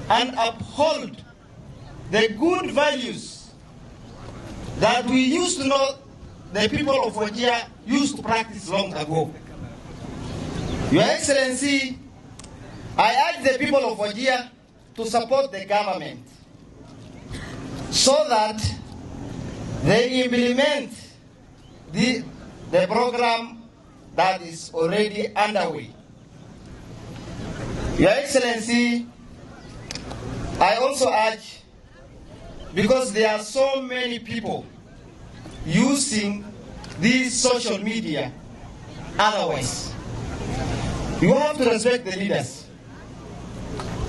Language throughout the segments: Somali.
and uphold the good values that we used to know the people of Wajir used to practice long ago. Your Excellency, I urge the people of Wajir to support the government so that they implement the program that is already underway. Your Excellency, I also urge, because there are so many people using these social media otherwise. You have to respect the leaders.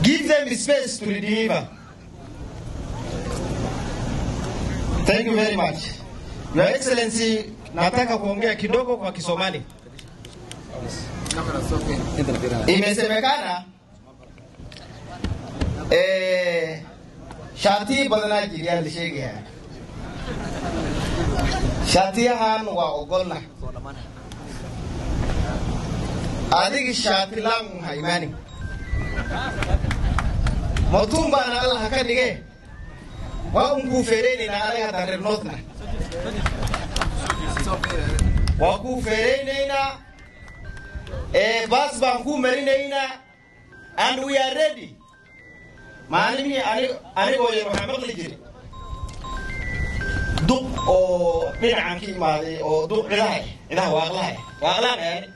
Give them space to deliver. Thank you very much. Your Excellency, nataka kuongea kidogo kwa Kisomali. Imesemekana shaatiyo badanaa jiryaa la sheegayaa. Shaatiyahan waa ogolna. Adigi shaati laangu ha imaanin. Motuun baana Allah ka dhige. Waa un kuu feereynaynaa anaga haddaan reer Northna. Waa kuu feereynaynaa. Baas baan kuu marinaynaa. And we are ready. Maalimihii anigoo yar waxaa maqli jiray duq oo dhinacan ka imaaday oo duq cidaha, cidaha waaqlaha, waaqlaan yani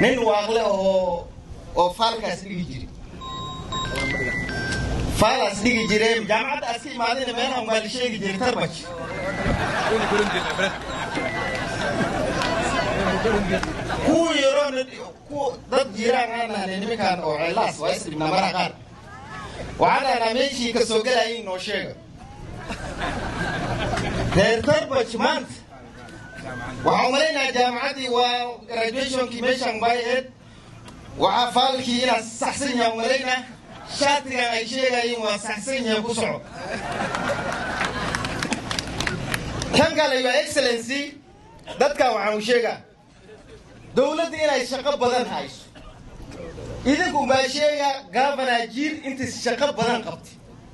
nin waaqle oo faalkaas dhigi jiray, faalaas dhigi jireen. Jaamacadda aas ka imaadayna meelahan waa la sheegi jiray Tarbaj. Kuwa yaroona ku dad jiraan aan nahnay nimankan oo ceelaas waa isdhibnaa maraha qaar. Waxaan dhahnaa meeshii ka soo gelayiin noo sheega. Reer Tarbaj maanta waxaan umalaynaa jaamacaddii waa graduationkii meeshan bay ahayd. Waxaa faalkii inaad saxsan yahay umalaynaa, shaatigan ay sheegayiin waa saxsan yahay, ku soco. Tan kale, Your Excellency, dadkan waxaan u sheegaa dowladda inay shaqo badan hayso. Idinku baa sheega Governor Jiir intii shaqo badan qabtay,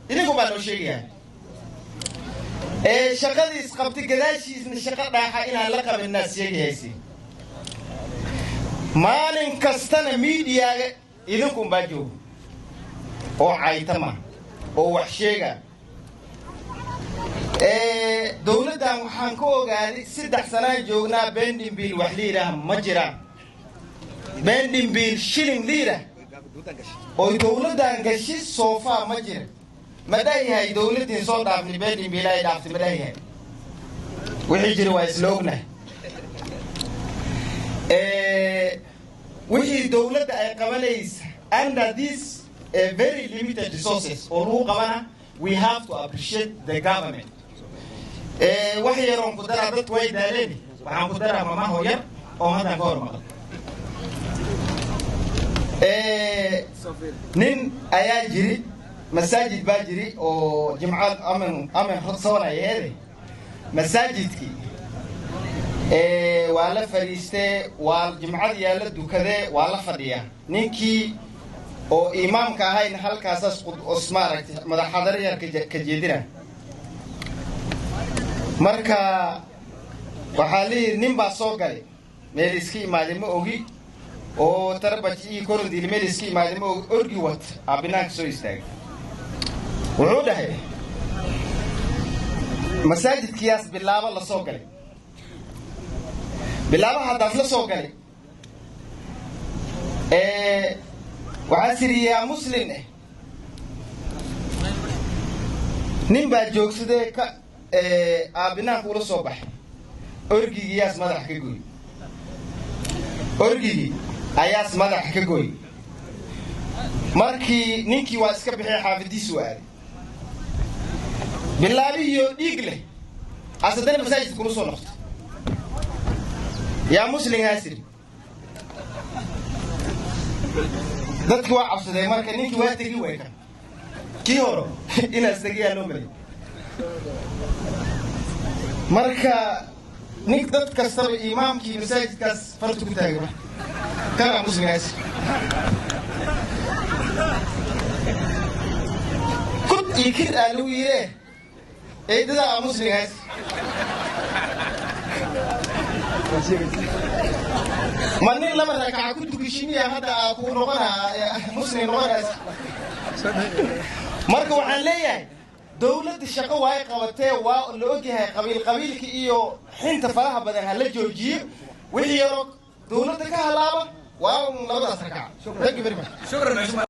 idinku baa noo sheegayaa ee shaqadiis qabtay, gadaashiisna shaqo dhaaxa inaan la qabinaad sheegahaysi. Maalin kastana miidiyaaga idinkunbaa jooga oo caytama oo wax sheega. Dowladdan waxaan ka ogaaday 3 sanaan joognaa, pending bill wax liidah ma jiraan. Pending bill shilling liidah oo dowladdan gashi soofaa ma jira. Ma dhayahay dowladdiin soo dhaafnay pending bill ay dhaaftay? Ma dhayahay? Wixii jira waa isla ognahay. Wixii dowladda ay qabanaysa under this very limited resources oo lagu qabana, we have to appreciate the government. Wax yaroon ku daraa, dadku way daaleen. Waxaan ku daraa mamaho yar oo haddan ka hor maqal. Nin ayaa jiri, masaajid baa jiri oo jimco aman soonaya. Masaajidkii waa la fadhiistee, waa jimcadii la dukadee, waa la fadhiyaa. Ninkii oo imaamka ahayn halkaasaas os maaragtay madaxadar yar ka jeedina. Marka waxaa layidhi nin baa soo galay, meel iska imaaday ma ogi, oo Tarbaj iyo Korondil meel iska imaaday ma ogi, orgi wat aa banaanka soo istaagay. Wuxuu dhahay masaajidkiyaas bilaabo la soo galay, bilaabaha haddaas la soo galay, waxaa siriyaa muslin eh. Nin baa joogsadee ka aabinaanka ula soo baxay orgigiyaas madaxa ka goy, orgigii ayaas madaxa ka goy. Markii ninkii waa iska bixay, xaafadiisu aaday, bilaabihiioo dhiig leh asadana masaajidka kula soo noqtay. Yaa muslimhaasiri? Dadki waa cabsadeen. Marka ninkii waa tegi way kan kii horo inaas tegiyaa loo malay. Marka nin dad kastaba imaamkii masaajidkaas farta ku taagay, marka kanaa muslimhaasiri. Iyo kir aa lagu yidhe, eedadaa aa musligaas. Ma nin laba rakaca ku tukishimiya hadda aa ku noqonaa muslim noqonays? Marka waxaan leeyahay, dowladda shaqo waay qabatee, waa la ogyahay. Qabiil qabiilka iyo xinta faraha badan ha la joojiyo. Wixii yaroo dowladda ka halaaba waa un labadaas rakaca. Thank you very much. شكرا.